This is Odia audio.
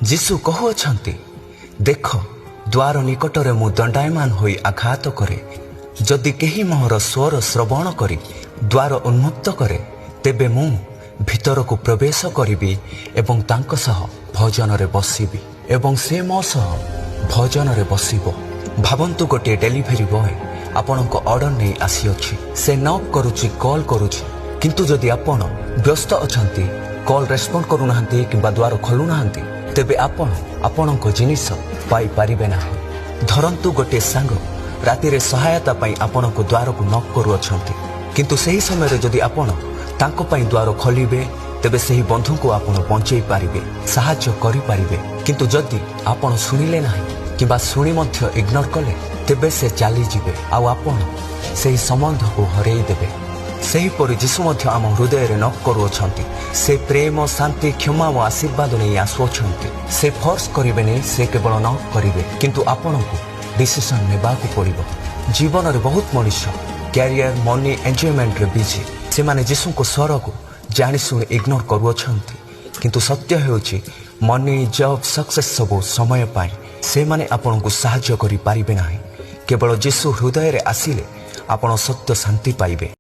ଯୀଶୁ କହୁଅଛନ୍ତି, "ଦେଖ, ଦ୍ୱାର ନିକଟରେ ମୁଁ ଦଣ୍ଡାୟମାନ ହୋଇ ଆଘାତ କରେ। ଯଦି କେହି ମୋହର ସ୍ୱର ଶ୍ରବଣ କରି ଦ୍ୱାର ଉନ୍ମୁକ୍ତ କରେ, ତେବେ ମୁଁ ଭିତରକୁ ପ୍ରବେଶ କରିବି ଏବଂ ତାଙ୍କ ସହ ଭୋଜନରେ ବସିବି ଏବଂ ସେ ମୋ ସହ ଭୋଜନରେ ବସିବ।" ଭାବନ୍ତୁ, ଗୋଟିଏ ଡେଲିଭରି ବୟ ଆପଣଙ୍କ ଅର୍ଡର ନେଇ ଆସିଅଛି। ସେ ନକ୍ କରୁଛି, କଲ୍ କରୁଛି। କିନ୍ତୁ ଯଦି ଆପଣ ବ୍ୟସ୍ତ ଅଛନ୍ତି, କଲ୍ ରେସ୍ପଣ୍ଡ କରୁନାହାନ୍ତି କିମ୍ବା ଦ୍ୱାର ଖୋଲୁନାହାନ୍ତି, ତେବେ ଆପଣ ଆପଣଙ୍କ ଜିନିଷ ପାଇପାରିବେ ନାହିଁ। ଧରନ୍ତୁ, ଗୋଟିଏ ସାଙ୍ଗ ରାତିରେ ସହାୟତା ପାଇଁ ଆପଣଙ୍କ ଦ୍ୱାରକୁ ନକ୍ କରୁଅଛନ୍ତି। କିନ୍ତୁ ସେହି ସମୟରେ ଯଦି ଆପଣ ତାଙ୍କ ପାଇଁ ଦ୍ୱାର ଖୋଲିବେ, ତେବେ ସେହି ବନ୍ଧୁଙ୍କୁ ଆପଣ ବଞ୍ଚେଇ ପାରିବେ, ସାହାଯ୍ୟ କରିପାରିବେ। କିନ୍ତୁ ଯଦି ଆପଣ ଶୁଣିଲେ ନାହିଁ କିମ୍ବା ଶୁଣି ମଧ୍ୟ ଇଗ୍ନୋର କଲେ, ତେବେ ସେ ଚାଲିଯିବେ ଆଉ ଆପଣ ସେହି ସମ୍ବନ୍ଧକୁ ହରେଇ ଦେବେ। ସେହିପରି ଯୀଶୁ ମଧ୍ୟ ଆମ ହୃଦୟରେ ନକ୍ କରୁଅଛନ୍ତି। ସେ ପ୍ରେମ, ଶାନ୍ତି, କ୍ଷମା ଓ ଆଶୀର୍ବାଦ ନେଇ ଆସୁଅଛନ୍ତି। ସେ ଫୋର୍ସ କରିବେନି, ସେ କେବଳ ନକ୍ କରିବେ। କିନ୍ତୁ ଆପଣଙ୍କୁ ଡିସିସନ ନେବାକୁ ପଡ଼ିବ। ଜୀବନରେ ବହୁତ ମଣିଷ କ୍ୟାରିୟର, ମନି, ଏନ୍ଜୟମେଣ୍ଟରେ ବିଜି। ସେମାନେ ଯୀଶୁଙ୍କ ସ୍ୱରକୁ ଜାଣିଶୁଣି ଇଗ୍ନୋର କରୁଅଛନ୍ତି। କିନ୍ତୁ ସତ୍ୟ ହେଉଛି, ମନି, ଜବ୍, ସକ୍ସେସ୍ ସବୁ ସମୟ ପାଇଁ। ସେମାନେ ଆପଣଙ୍କୁ ସାହାଯ୍ୟ କରିପାରିବେ ନାହିଁ। କେବଳ ଯୀଶୁ ହୃଦୟରେ ଆସିଲେ ଆପଣ ସତ୍ୟ ଶାନ୍ତି ପାଇବେ।